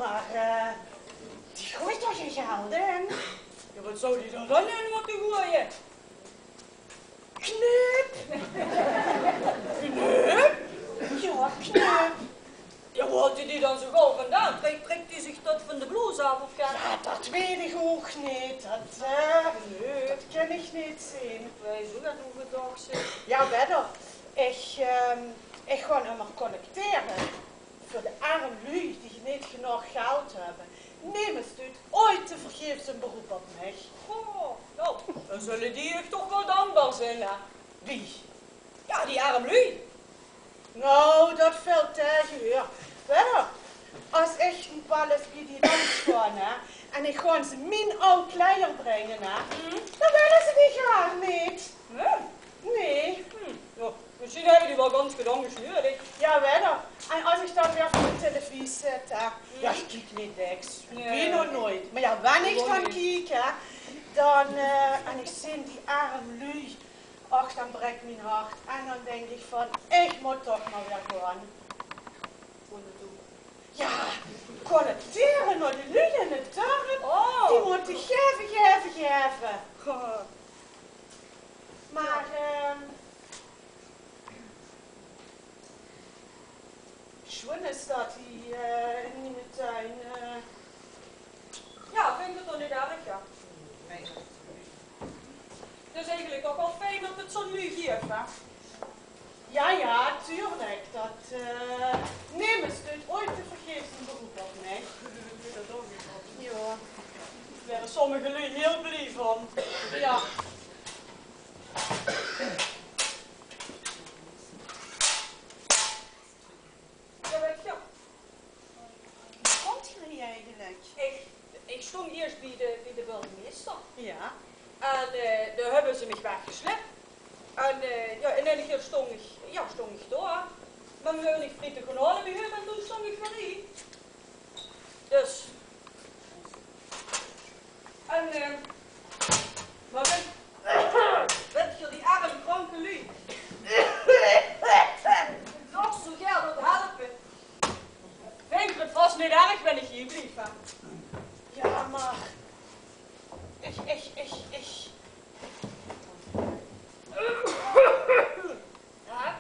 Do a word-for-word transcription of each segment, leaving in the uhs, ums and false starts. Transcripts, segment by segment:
Mer, eh, die goeit toch gein geld in? Jao, waat zou die dao dan in mótte goeaje? Knup! Knup? Jao, knup. Jao, wo haolt die die dan zo gaw vandaan? Trèk, trèk die zich dat van de bloes aaf of zoe? Jao, dat weit ich ouch neet. Dat, eh, dat kin ich neet zeen. Nae, zo get oetgedach, zeg. Jao, wedder. Ich, ehm, ich gaon ummer collectere veur de erm luuj die neet genóg geld höbbe. Nemes duut ooit tevergeefs ein beroep op mich. Goh, noe, dan zulle die uch toch waal dankbaar zeen, hè? Wie? Jao, die erm luuj. Noe, dat vèlt taege, huur. Wedder, es ich noe waal ins bie die langs gaon, hè, en ich gaon ze mien aw kleier bringe, hè, dan wille ze die gaar neet. Nae? Nae. Hm. Jao, mesjien höbbe die waal gans good gesnuurd, hè. Jao, wedder. En es ich dan weer veur de televisie zit, hè, jao, ich kiek neet dèks. Nae. Bienao noeit. Mer jao, wen ich dan kiek, hè, dan, eh, en ich zeen die erm luuj, och, dan brèk mien hart. En dan dink ich van, ich mót toch mer weer gaon. Wo nao toe? Jao, collectere nao de luuj in 't dörp. Oh. Die mótte gaeve, gaeve, gaeve. Mer, ehm, sjoen is dat hie, eh, in miene tuin, eh. Jao, vinjs se dat neet erg, jao? 't Is eigelik ouch waal fijn dat 't zo'n luuj guf, hè? Jao, jao, tuurlik. Dat, eh, nemes duut ooit tevergeefs ein beroep op mich. Jao. Dao waere sommige luuj hiel blie van. Jao. Jao, wèt geer, wie kómp geer hie eigelik? Ich, ich stóng iers bie de, bie de burgemeister. Jao. En, eh, dao höbbe ze mich weggesleip. En, eh, jao, in eine kier stóng ich, jao, stóng ich dao. Mer noe höb ich friete gaon haole bie häöm en toen stóng ich weer hie. Dus. En, eh, mer wèt, wèt geer, die erm kranke luuj, die nog zo gaer wille helpe, vinje 't vas neet erg wen ich hie blief, hè? Jao, mer ich, ich, ich, ich. Jao?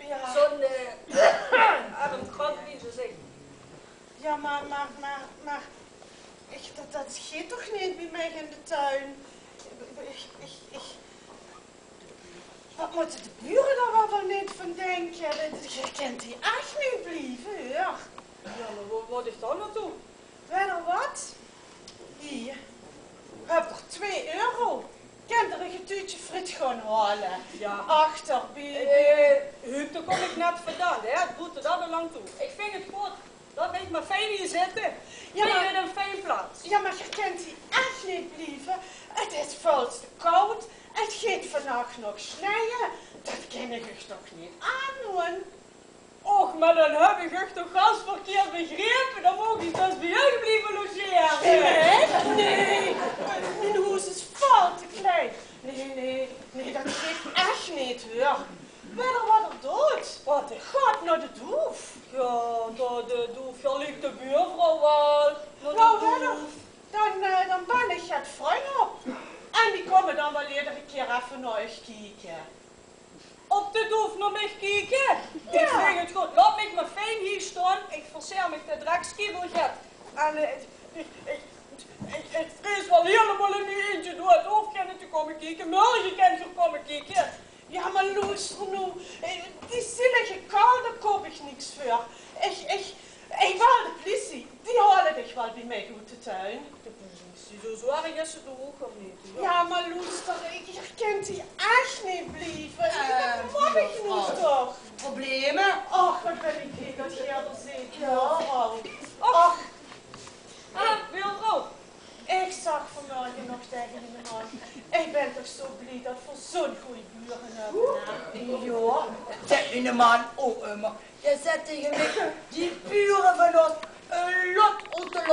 Jao. Zo'n, eh, erm krank wie ze zeen. Jao, mer, mer, mer, mer, ich, dat, dat geit toch neet bie mich in de tuin? Ich, ich, ich, waat mótte de bure dao waal, waal neet van dinke? Dat, dat, geer kènt hie ech neet blieve, huur. Jao, mer wo mót ich dan nao toe? Wèt geer waat? Hie. Höb d'r twee euro. Kènt d'r ein getuutje friet gaon haole. Jao. Achter bie, bie... Eh, Huub, dao kóm ich net vandaan, hè. 't Boete, dat belang toe. Ich vinj 't good. Laot mich mer fijn hie zitte. Jao, mer... Vinj 't ein fijn plaats. Jao, mer geer kènt hie ech neet blieve. 't Is väöls te kaod. 't Geit vannach nog snieje. Dat kin ich uch toch neet aandoon? Och, mer dan höb ich uch toch gans verkeerd begrepe. Dan maag ich dus bie uch blieve logere. Ech? Nae, mien hoes is väöl te klein. Nae, nae, nae, dat geit ech neet, huur. Wèt geer waat d'r doot? Waat? Gaot nao de Doef. Jao, nao de Doef. Jao, liek de buurvrouw waal. Nao de Doef. Noe, wèt geer, dan, eh, dan bel ich get vrunj op. En die kómme dan waal eder kier effe nao uch kieke. Op de Doef nao mich kieke? Jao. Ich vinj 't good. Laot mich mer fijn hie staon. Ich verseer mich de drekskiebel get. En, eh, ich, ich, ich, ich vrees waal hielemaol in mien eintje door 't Doef kinne te kómme kieke. Mörge kènt geer kómme kieke. Jao, mer loester noe. Eh, die zielige kal, dao koup ich niks veur. Ich, ich, ich bel de pliesie. Die haole dich waal bie mich oet de tuin. De pliesie? Zo zwaar is 't toch ouch neet, hè? Jao, mer loester, geer kènt hie ech neet blieve. Eh, dat maag ich noe toch? Probleme? Och, waat bön ich blie dat geer d'r zeet, buurvrouw. Och. Ah, buurvrouw. Ich zag vanmörge nog taenge miene man: ich bön toch zo blie dat v'r zo'n gooj bure höbbe, hè? Jao, zaet miene man ouch ummer. Dae zaet taenge mich: die bure van ós, ein lot oet de